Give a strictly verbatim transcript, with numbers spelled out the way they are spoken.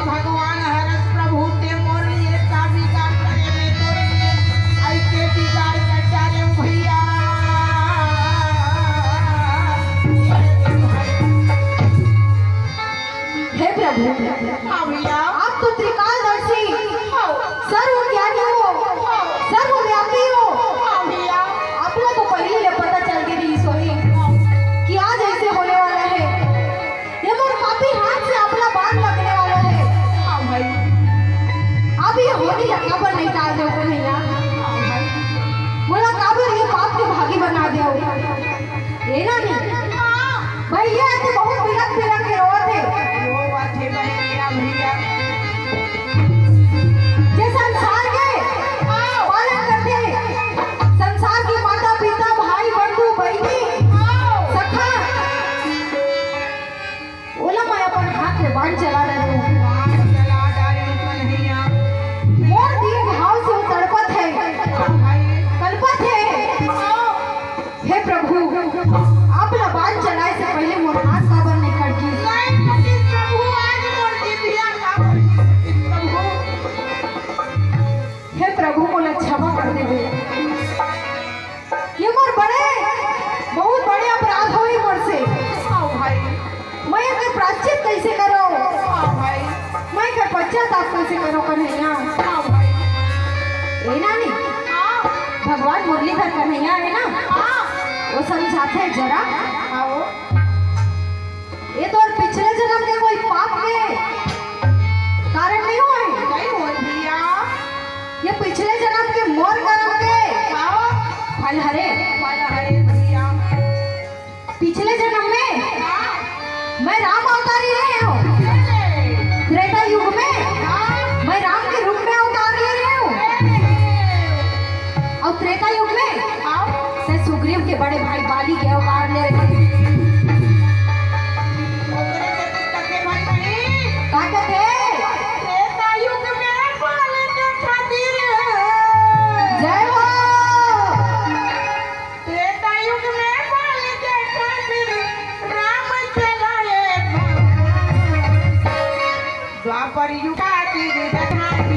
भगवान हरस प्रभु, ते मोर लिए का बिगाड़ करे, मैं तोर लिए ऐसे बिगाड़ कर डारे हूँ भैया। हे प्रभु, हाँ भैया। आप तो त्रिकालदर्शी, हाँ। सर्वज्ञानी हो, हाँ। सर्वव्यापी हो। हाँ भैया। आपला तो पहले ले पता चल गई रही सोई कि आज ऐसे होने वाला है। ये मोर पापी हाथ से आपला बाण लगने वाला है। हाँ भाई। अब ये होली ला काबर नहीं टाल दे कन्हैया? हाँ भाई। मोला काबर ये पाप के भागी बना दे? ये ना नहीं। हाँ। भैया, ये तो बहुत बिलख बिलख के रोवत है। रोवत है भैया, भैया। जे संसार के पालन करथे, संसार के माता पिता, भाई, बंधु, बहिनी, सखा, ओला मैं अपन हाथ ले बाण चला डारे हूँ। बाण चला डारे हूँ कन्हैया। मोर दीन भाव से वो तड़पत है, कलपत है। हे प्रभु, आप ला बाण चलाए से पहले मोर हाथ काबर नहीं कट गई? नहीं कटिस प्रभु, आज मोर जिभिया काबर नहीं कटिस प्रभु? हे प्रभु, मोला क्षमा कर देवे। ये मोर बड़े, बहुत बड़े अपराध होई मोर से। हाँ भाई। मैं एकर प्रायश्चित कैसे करो? हाँ भाई। मैं एकर पश्चाताप कैसे करो कन्हैया? हाँ भाई। ए नानी, हाँ। भगवान मुरलीधर कन्हैया है ना? हाँ। वो समझाते हैं जरा। आओ। ये तोर पिछले जन्म के कोई पाप के कारण नहीं होए? नहीं होए भैया। ये पिछले जन्म के मोर कर्म के हाँ। फल हरे। फल हरे भैया। पिछले जन्म में हाँ। मैं राम अवतारी रहे हूँ। अरे। त्रेता युग में हाँ। मैं राम के रूप में अवतार ले रहे हूँ। अरे। और त्रेता युग में आओ। ते सुग्रीव के बड़े भाई बाली के अवतार ले रहे। ओकरे से तो कथे भाई बहिन। का कथे? त्रेता युग में बाली के खातिर। जय हो। त्रेता युग में बाली के खातिर राम चलाए भगवान। द्वापर युग खातिर दधाई।